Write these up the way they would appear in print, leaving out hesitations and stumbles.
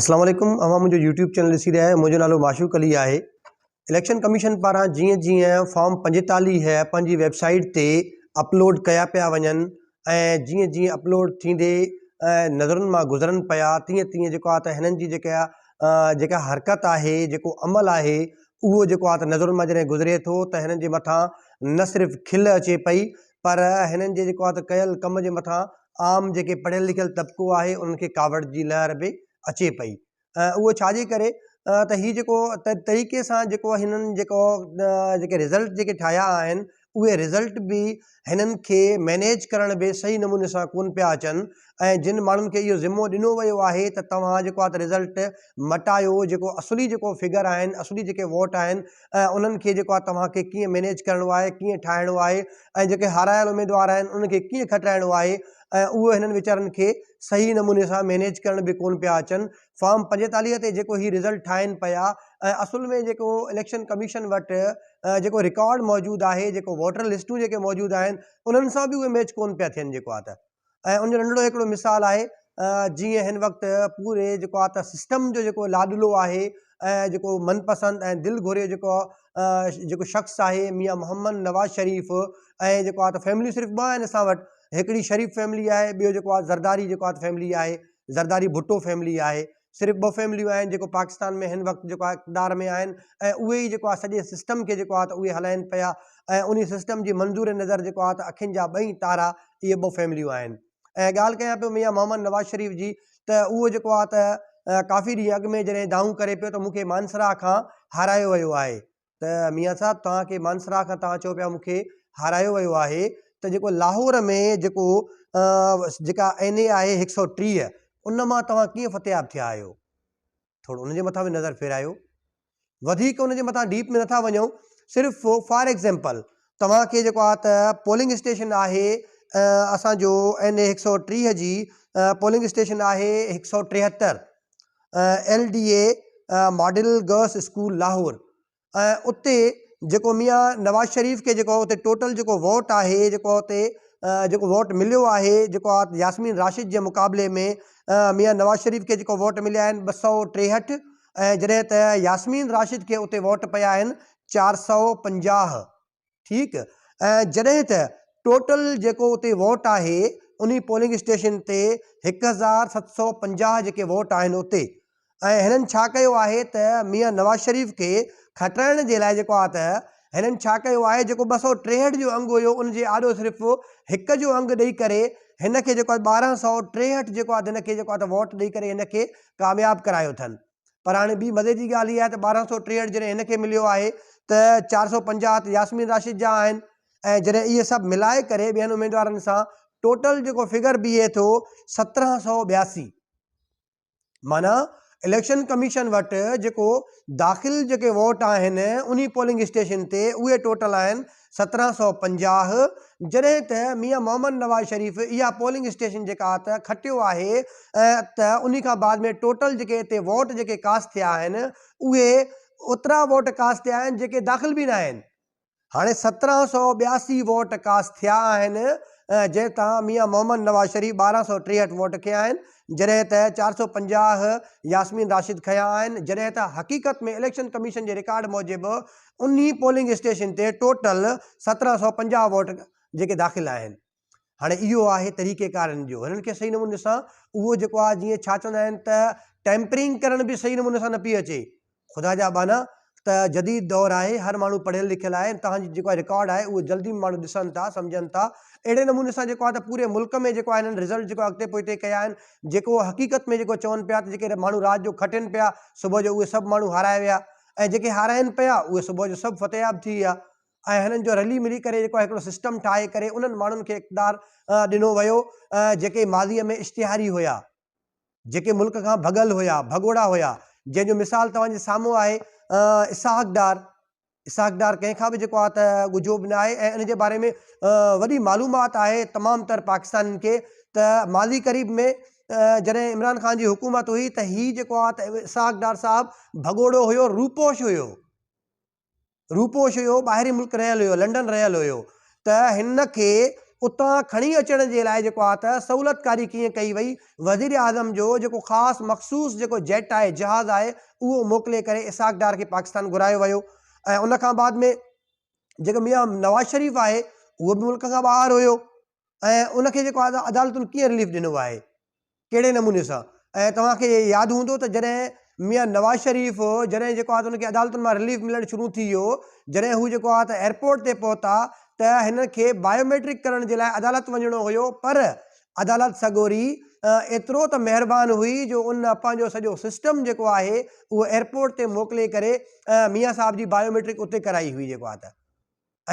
اسلام عليڪم اوهان منهنجو يوٽيوب چينل ڏسي رهيا آهيو منهنجو نالو معشوق علي آهي اليڪشن ڪميشن پاران جيئن جيئن فارم 45 پنهنجي ويب سائيٽ تي اپلوڊ ڪيا پيا وڃن ۽ جيئن جيئن اپلوڊ ٿيندي نظرن مان گذرن پيا تيئن تيئن جيڪو آهي ته هنن جي جيڪا جيڪا حرڪت آهي جيڪو عمل آهي اهو جيڪو آهي ته نظرن مان جڏهن گذري ٿو ته هنن جي مٿان نه صرف کل اچي پئي پر هنن جي جيڪو آهي ته ڪيل ڪم جي مٿان عام جيڪي پڙهيل لکيل طبقو آهي انهن کي ڪاوڙ جي لهر به اچي پئي ۽ اهو ڇا جي ڪري ته هي جيڪو طريقي سان جيڪو هنن جيڪو جيڪي رزلٽ جيڪي ٺاهيا آهن اهي رزلٽ به هنن کي مينيج ڪرڻ به صحيح نموني سان ڪون پيا اچن ۽ جن ماڻهن کي اهو ذمو ڏنو ويو آهي ته توهان جيڪو آهي ته رزلٽ مٽايو جيڪو اصلي جيڪو فگر آهن اصلي جيڪي ووٽ آهن ۽ انهن کي جيڪو آهي توهان کي ڪيئن مينيج ڪرڻو آهي ڪيئن ٺاهڻو آهي ۽ جيڪي هارايل اميدوار آهن انهن کي ڪيئن کٽرائڻو آهي ۽ اهو هنن ويچارن کي صحيح نموني سان مينيج ڪرڻ به ڪون پيا اچن. فارم 45 تي جيڪو هي رزلٽ ٺاهين پيا ۽ اصل ۾ جيڪو اليڪشن ڪميشن وٽ جيڪو رڪارڊ موجود آهي جيڪو ووٽر لسٽون جيڪي موجود آهن انهن سان به اهي ميچ ڪون پيا ٿين جيڪو آهي ته ۽ ان جو ننڍڙو هڪڙو مثال آهي جيئن هن وقت پوري جيڪو آهي ته سسٽم جو جيڪو لاڏلو آهي ۽ جيڪو من پسند ۽ دل گهريو جيڪو جيڪو شخص آهي ميان محمد نواز شريف ۽ جيڪو آهي ته فيمليون صرف ٻه آهن اسان وٽ هڪڙي شريف فيملي آهي ٻيو جيڪو آهي زرداري جيڪو آهي فيملي آهي زرداري ڀٽو فيملي آهي صرف ٻه فيمليون آهن جيڪو پاڪستان ۾ هن وقت جيڪو آهي اقتدار ۾ آهن ۽ اهي ئي جيڪو آهي سڄي سسٽم کي جيڪو آهي ته اهي هلائين پيا ۽ انهي سسٽم جي منظور نظر جيڪو آهي ته اکين جا ٻئي تارا اهي ٻه فيمليون آهن ۽ ڳالهه ڪيان پيو ميان محمد نواز شريف جي ته اهو جيڪو آهي ته ڪافي ڏينهن اڳ ۾ جڏهن دانهون ڪري پيو ته مون کي مانسرا کان هارايو ويو آهي ته ميان صاحب توهان کي مانسرا کان توهان چئو پيا مون کي هارايو ويو آهي ته جيڪو لاهور ۾ جيڪو جيڪا اين اي آهي هڪ سو 30 ان مان توهان ڪيئن فتحياب ٿيا آهيو ٿورو ان جي مٿان به نظر ڦيرايو وڌيڪ ان جي مٿان ڊيپ ۾ نٿا وڃون صرف فار ايگزامپل توهان کي جيڪو آهي ته پولنگ اسٽيشن آهي اسان جو اين اي هڪ سو 30 جي پولنگ اسٽيشن آهي هڪ سو 73 L D A model girls school Lahore ۽ اتي جيڪو ميان نواز شريف کي جيڪو اتي ٽوٽل جيڪو ووٽ آهي جيڪو اتي جيڪو ووٽ مليو آهي جيڪو ياسمين راشد جي مقابلي ۾ ميان نواز شريف کي جيڪو ووٽ مليا آهن 263 ۽ جڏهن ته ياسمين راشد کي اتي ووٽ پيا آهن 450 ٺيڪ ۽ جڏهن ته ٽوٽل جيڪو اتي ووٽ آهي انهي پولنگ اسٽيشن تي 1750 جيڪي ووٽ آهن اتي ۽ هنن ڇا ڪيو آهي ته ميان نواز شريف کي کٽرائڻ جي لاء جيڪو آهي ته هنن ڇا ڪيو آهي جيڪو 263 جو انگ هيو ان جي آڏو صرف هڪ جو انگ ڏئي ڪري هن کي جيڪو آهي 1263 جيڪو آهي هن کي جيڪو آهي ته ووٽ ڏئي ڪري هن کي ڪامياب ڪرايو اٿن. پر هاڻي ٻي مزي جي ڳالهه اها آهي ته 1263 جڏهن هن کي مليو آهي ته 450 ته ياسمين راشد جا آهن ۽ جڏهن اهي سڀ ملائي ڪري ٻين اميدوارن سان ٽوٽل جيڪو فگر بيهي ٿو 1782 معنيٰ اليڪشن ڪميشن وٽ جيڪو داخل جيڪي ووٽ آهن انهي پولنگ اسٽيشن تي اهي ٽوٽل آهن 1750 جڏهن ته ميان محمد نواز شريف اها پولنگ اسٽيشن جيڪا ته کٽيو آهي ته انهي کان بعد ۾ ٽوٽل جيڪي اتي ووٽ جيڪي ڪاسٽ ٿيا آهن اهي اوترا ووٽ ڪاسٽ ٿيا آهن جيڪي داخل به نه آهن. هاڻي 1782 ووٽ ڪاسٽ ٿيا آهن جنهن تان ميان محمد نواز شريف 1263 ووٽ کنيا آهن جڏهن ته 450 ياسمين راشد کنيا آهن جڏهن ته حقيقت ۾ اليڪشن ڪميشن جي رڪارڊ موجب انهي پولنگ اسٽيشن تي ٽوٽل 1750 ووٽ جيڪي داخل آهن. هاڻي اهو آهي طريقي ڪار هنن جو. هنن کي صحيح نموني سان اهو جيڪو آهي جيئن ڇا چوندا آهن ته ٽيمپرنگ ڪرڻ به صحيح نموني سان نه پئي اچي. خدا جا ٻانها ته جديد دور آهي هر ماڻهو پڙهيل لکيل آهي ۽ توهان جي جيڪو رڪارڊ آهي اهو جلدي ماڻهو ڏسن ٿا سمجهن ٿا. اهڙي نموني سان جيڪو آهي ته پوري ملڪ ۾ جيڪو آهي هنن رزلٽ جيڪو اڳتي پوئتي ڪيا آهن جيڪو حقيقت ۾ جيڪو چون پيا ته جيڪي ماڻهو رات جو کٽين پيا صبح جو اهي سڀ ماڻهو هارائي ويا. ۽ جيڪي هارائن پيا اهي صبح جو سڀ فتحياب ٿي ويا ۽ هنن جو رلي ملي ڪري جيڪو هڪڙو سسٽم ٺاهي ڪري انهن ماڻهن کي اقتدار ڏنو ويو جيڪي ماضي ۾ اشتهاري هيا جيڪي ملڪ کان ڀڳل هيا ڀڳوڙا هيا جنهن جو مثال توهان جي سامهون آهي اسحاق ڊار اسحاق ڊار ڪنهن کان به جيڪو آهي ته ڳجهو به نه آهي ۽ ان جي باري ۾ وڏي معلومات آهي تمام تر پاڪستانين کي ته ماضي قريب ۾ جڏهن عمران خان جي حڪومت هئي ته هي جيڪو آهي ته اسحاق ڊار صاحب ڀڳوڙو هيو روپوش هيو روپوش هيو ٻاهرين ملڪ رهيل هيو لنڊن رهيل هيو ته هن کي اتان کڻي اچڻ جي لاء جيڪو آهي ته سهولتڪاري ڪيئن ڪئي وئي، وزيراعظم جو جيڪو خاص مخصوص جيڪو جيٽ آهي، جهاز آهي، اهو موڪلي ڪري اسحاق ڊار کي پاڪستان گهرايو ويو ۽ ان کان بعد ۾ جيڪو ميان نواز شريف آهي اهو به ملڪ کان ٻاهر هيو ۽ ان کي جيڪو آهي عدالتن ڪيئن رليف ڏنو آهي. ڪهڙي نموني سان ۽ توهان کي ياد هوندو ته جڏهن ميان نواز شريف جڏهن جيڪو آهي ته ان کي عدالتن مان رليف ملڻ شروع ٿي ويو جڏهن هو جيڪو آهي ته ايئرپورٽ تي پهتا ته هنن کي بايوميٽرڪ ڪرڻ جي لاء عدالت وڃڻو هيو پر عدالت سڳوري ايترو ته مهربان هئي جو ان پنهنجو سڄو سسٽم جيڪو آهي اهو ايئرپورٽ تي موڪلي ڪري ميان صاحب جي بايوميٽرڪ اتي ڪرائي هئي جيڪو آهي ته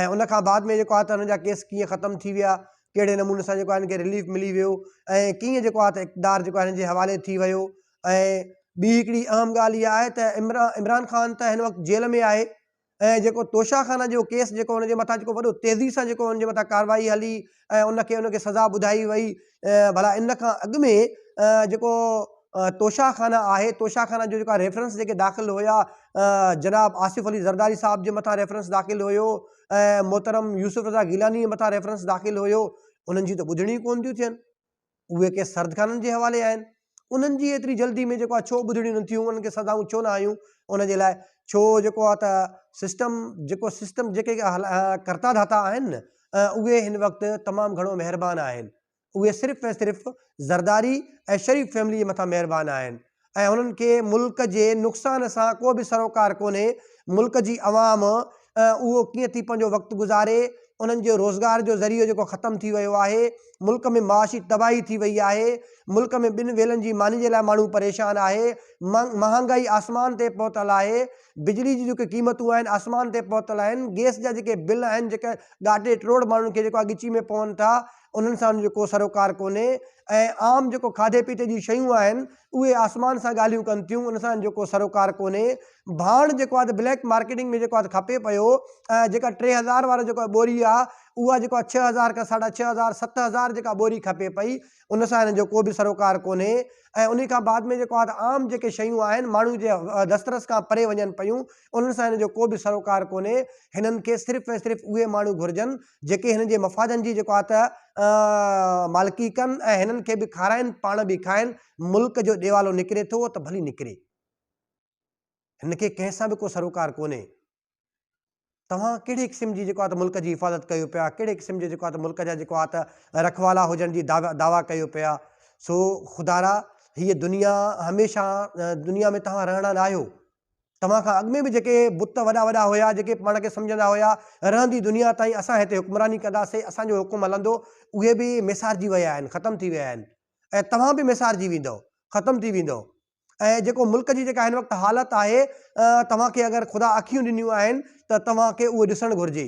۽ ان کان بعد ۾ جيڪو آهي ته هنن جا ڪيس ڪيئن ختم ٿي ويا، ڪهڙي نموني سان جيڪو آهي هنن کي رليف ملي ويو ۽ ڪيئن جيڪو آهي ته اقتدار جيڪو آهي هنن جي حوالي ٿي ويو ۽ ٻي هڪڙي اهم ڳالهه اها آهي ته عمران عمران خان ته هن وقت جيل ۾ آهي ۽ جيڪو توشا خانه جو ڪيس جيڪو هن جي مٿان جيڪو وڏو تيزي سان جيڪو هن جي مٿان ڪارروائي هلي ۽ ان کي ان کي سزا ٻڌائي وئي ڀلا ان کان اڳ ۾ جيڪو توشا خانه آهي توشا خانه جو جيڪا ريفرنس جيڪي داخل هيا جناب آصف علي زرداري صاحب جي مٿان ريفرنس داخل هيو ۽ محترم يوسف رضا گيلاني جي مٿان ريفرنس داخل هيو انهن جي ته ٻڌڻي ڪون ٿيون ٿين اهي ڪي سرد خانن جي حوالي آهن انهن جي ايتري جلدي ۾ جيڪو آهي ڇو ٻڌڻيون نه ٿيون انهن کي سزائون ڇو نه آيون ان جي لاء ڇو جيڪو آهي ته سسٽم جيڪو سسٽم جيڪي ڪرتا ڌاتا آهن نه اهي هن وقت تمام گهڻو مهربان آهن اهي صرف ۽ صرف زرداري ۽ شريف فيملي جي مٿان مهربان آهن ۽ انهن کي ملڪ جي نقصان سان ڪو به سروڪار ڪونهي، ملڪ جي عوام اهو ڪيئن ٿي پنهنجو وقت گذاري، انهن جو روزگار جو ذريعو جيڪو ختم ٿي ويو آهي، ملڪ ۾ معاشي تباهي ٿي وئي آهي، ملڪ ۾ ٻن ويلن جي ماني جي لاء ماڻهو پريشان آهي، مهانگائي آسمان تي پهتل آهي، بجلي جون جيڪي قيمتون آهن آسمان تي پهتل آهن، گئس جا جيڪي بل آهن جيڪي ڳاٽي ٽوڙ ماڻهن کي جيڪو آهي ڳچي ۾ پون ٿا، انهن سان ان جو ڪو سروڪار ڪونهي ۽ عام جيڪو کاڌي پيتي جون شيون آهن اهي آسمان سان ڳالهيون ڪن ٿيون ان سان ان جو ڪو سروڪار ڪونهي. ڀاڻ جيڪو آهي ته بليڪ مارڪيٽنگ ۾ جيڪو آهي ته کپي پيو ۽ جيڪا 3000 وارو جيڪو ٻوري آهي اها جيڪو آهي 6000 کان ساڍا 6000 7000 جيڪا ٻوري کپي پئي ان سان هنن جو ڪو به سروڪار ڪونهي ۽ انهي کان بعد ۾ جيڪو آهي ته عام جيڪي شيون آهن ماڻهو جي دسترس کان پري وڃن پيون انهن سان هنن جو ڪو به سروڪار ڪونهي هنن کي صرف ۽ صرف اهي ماڻهو گهرجن جيڪي هنن جي مفادن جي جيڪو آهي ته مالڪي ڪن ۽ هنن کي به کارائن پاڻ به کائن ملڪ جو ڏيوالو نڪري ٿو ته ڀلي نڪري هن کي ڪنهن سان به ڪو سروڪار ڪونهي توهان ڪهڙي قسم جي جيڪو آهي ته ملڪ جي حفاظت ڪيو پيا ڪهڙي قسم جي جيڪو آهي ته ملڪ جا جيڪو آهي ته رکوالا هجڻ جي دعويٰ ڪيو پيا سو خدارا هيء دنيا هميشه دنيا ۾ توهان رهڻا نه آهيو توهان کان اڳ ۾ به جيڪي بت وڏا وڏا هيا جيڪي پاڻ کي سمجهندا هيا رهندي دنيا تائين اسان هتي حڪمراني ڪنداسين اسان جو حڪم هلندو اهي به ميسارجي ويا آهن ختم ٿي ويا آهن ۽ توهان به ميسارجي ويندؤ ختم ٿي ويندؤ ۽ جيڪو ملڪ جي جيڪا هن وقت حالت آهي توهان کي اگر خدا اکيون ڏنيون آهن ته توهان کي اهو ڏسڻ گهرجي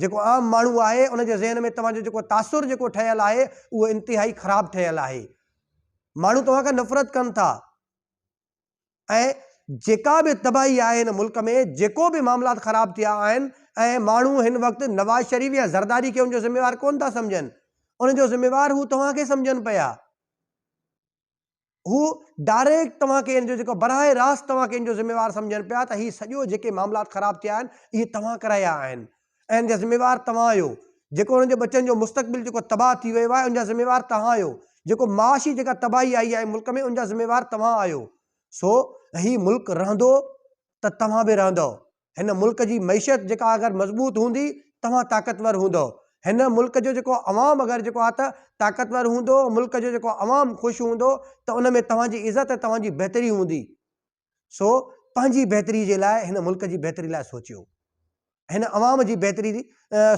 جيڪو عام ماڻهو آهي ان جي ذهن ۾ توهان جو جيڪو تاثر جيڪو ٺهيل آهي اهو انتهائي خراب ٺهيل آهي ماڻهو توهان کان نفرت ڪن ٿا ۽ جيڪا به تباهي آهي هن ملڪ ۾ جيڪو به معاملات خراب ٿيا آهن ۽ ماڻهو هن وقت نواز شريف يا زرداري کي ان جو ذميوار ڪون ٿا سمجهن ان جو ذميوار هو توهان کي سمجهن پيا هو ڊائريڪٽ توهان کي ان جو جيڪو براهه راست توهان کي ان جو ذميوار سمجهن پيا ته هي سڄو جيڪي معاملات خراب ٿيا آهن اهي توهان ڪرايا آهن ۽ ان جا ذميوار توهان آهيو جيڪو انهن جي ٻچن جو مستقبل جيڪو تباهه ٿي ويو آهي ان جا ذميوار توهان آهيو جيڪو معاشي جيڪا تباهي آئي آهي ملڪ ۾ ان جا ذميوار توهان آهيو سو هي ملڪ رهندو ته توهان به رهندؤ هن ملڪ جي معيشت جيڪا اگر مضبوط هوندي توهان طاقتور هوندؤ. هن ملڪ جو جيڪو عوام اگر جيڪو آهي ته طاقتور هوندو، ملڪ جو جيڪو عوام خوش هوندو ته ان ۾ توهان جي عزت ۽ توهان جي بهتري هوندي. سو پنهنجي بهتري جي لاء هن ملڪ جي بهتري لاء سوچيو. هن عوام جي بهتري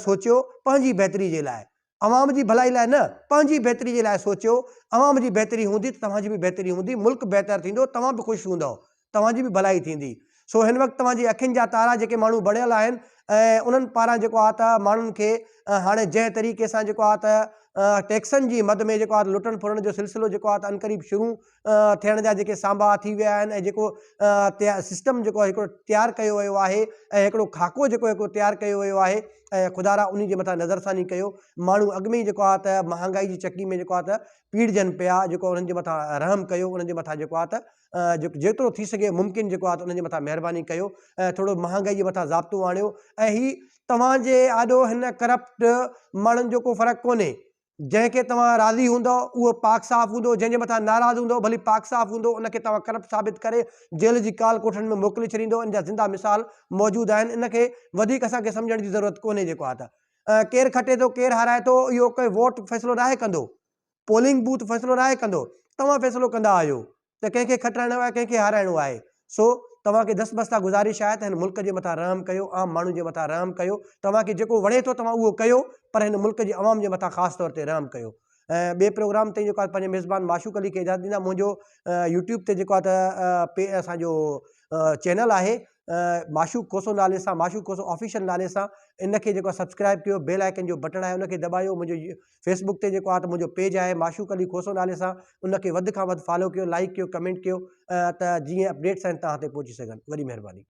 سوچيو پنهنجي بهتري جي لاء. عوام جي ڀلائي لاء نه، پنهنجي بهتري جي لاء سوچيو، عوام جي بهتري هوندي ته توهان جي به بهتري هوندي، ملڪ بهتر ٿيندو، توهان به خوش هوندؤ، توهان جي به ڀلائي ٿيندي. سو هن وقت توهان جي اکين جا تارا جيڪي ماڻهو بڻيل آهن ۽ انهن پاران جيڪو آهي ته ماڻهن کي هاڻي جنهن طريقي سان جيڪو آهي ته ٽيڪسن جي مد ۾ جيڪو آهي ته لٽڻ ڦرڻ جو سلسلو جيڪو آهي ته عنقريب شروع ٿيڻ جا جيڪي سانباها ٿي ويا آهن ۽ جيڪو سسٽم جيڪو هڪڙو تيار ڪيو ويو آهي ۽ هڪڙو خاڪو جيڪو هڪڙو تيار ڪيو ويو آهي ۽ خدارا انهي جي مٿان نظرثاني ڪيو. ماڻهو اڳ ۾ ئي جيڪو آهي ته مهانگائي جي چڪي ۾ جيڪو آهي ته پيڙجن پيا جيڪو انهن جي مٿان رحم ڪيو انهن جي مٿان جيڪو آهي ته جيترو ٿي سگهي ممڪن جيڪو آهي ته انهن جي مٿان مهرباني ڪيو ۽ ٿورو مهانگائي جي مٿان ضابطو آڻيو ۽ هي توهان جي آڏو هن ڪرپٽ ماڻهن جو ڪو فرق ڪونهي جنهن کي توهان راضي هوندؤ اهو پاڪ صاف هوندو، جنهن جي مٿان ناراض هوندؤ ڀلي پاڪ صاف هوندو ان کي توهان ڪرپٽ ثابت ڪري جيل جي ڪال ڪوٺڙين ۾ موڪلي ڇڏيندؤ ان جا زنده مثال موجود آهن ان کي وڌيڪ اسان کي سمجهڻ جي ضرورت ڪونهي جيڪو آهي ته ڪير کٽي ٿو ڪير هارائي ٿو اهو ڪوئي ووٽ فيصلو ناهي ڪندو پولنگ بوٿ فيصلو ناهي ڪندو توهان فيصلو ڪندا آهيو ته ڪنهن کي کٽرائڻو آهي ڪنهن کي هارائڻو آهي سو توهان کي دست بسته گذارش آهي ته هن ملڪ جي مٿان رحم ڪيو عام ماڻهن جي مٿان رحم ڪيو توهان کي جيڪو وڻي ٿو توهان اهو ڪيو پر هن ملڪ جي عوام جي مٿان خاص طور تي رحم ڪيو ۽ ٻئي پروگرام تائين جيڪو آهي پنهنجي ميزبان معشوق علي کي اجازت ڏيندا منهنجو يوٽيوب تي جيڪو آهي ته پي اسان جو چينل آهي معشوق کوسو نالي سان معشوق کوسو آفيشل نالي سان ان کي جيڪو سبسڪرائب ڪيو بيل آئيڪن جو بٽڻ آهي ان کي دٻايو منهنجو فيس بڪ تي جيڪو آهي ته منهنجو پيج آهي معشوق علي کوسو نالي سان ان کي وڌ کان وڌ فالو ڪيو لائيڪ ڪيو ڪمينٽ ڪيو ته جيئن اپڊيٽس آهن توهان تائين پهچي سگهن وڏي مهرباني.